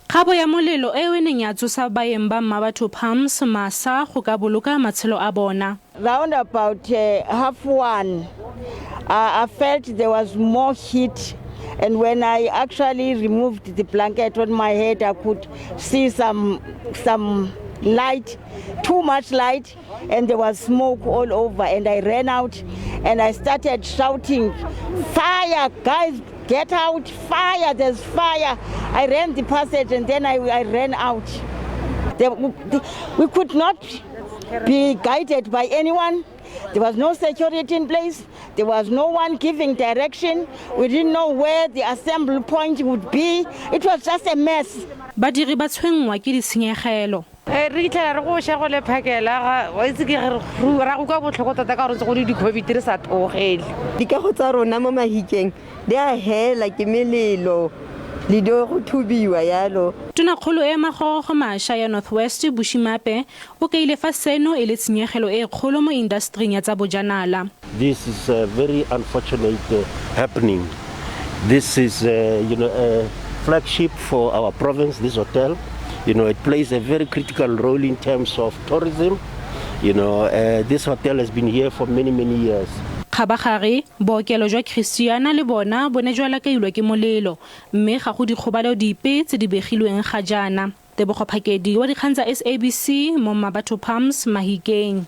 Kgabo ya molelo eo e neng ya tsosa baeng ba Mmabatho Palms masa go ka boloka matshelo a bona. Round about half one, I felt there was more heat and when I actually removed the blanket on my head, I could see some light, too much light, and there was smoke all over. And I ran out and I started shouting, "Fire, guys, get out, fire, there's fire." I ran the passage and then I ran out. We could not be guided by anyone. There was no security in place. There was no one giving direction. We didn't know where the assembly point would be. It was just a mess. Badiri ba tshwenngwa ke ditshenyegelo. Re fitlhela re go sha go le phakela ga wa itse ke re ra go kwa botlhoko tota ka gore ntse go le di-COVID re sa theogele. Dikago tsa rona mo Mahikeng di a hela ke melelo le di go thubiwa yalo. Tonakgolo e magorogo masha ya North West, Bushy Maape, o kaile fa seno e le tshenyegelo e kgolo mo indastering ya tsa bojanala. This is a very unfortunate happening. This is a flagship for our province, this hotel. It plays a very critical role in terms of tourism. This hotel has been here for many, many years. Kgabagare, bookelo jwa Christiana le bona bo ne jwa lakailwe ke molelo, mme ga go dikgobalo dipe tse di begilweng ga jaana. Tebogo Phakedi wa dikgang tsa SABC mo Mmabatho Palms, Mahikeng.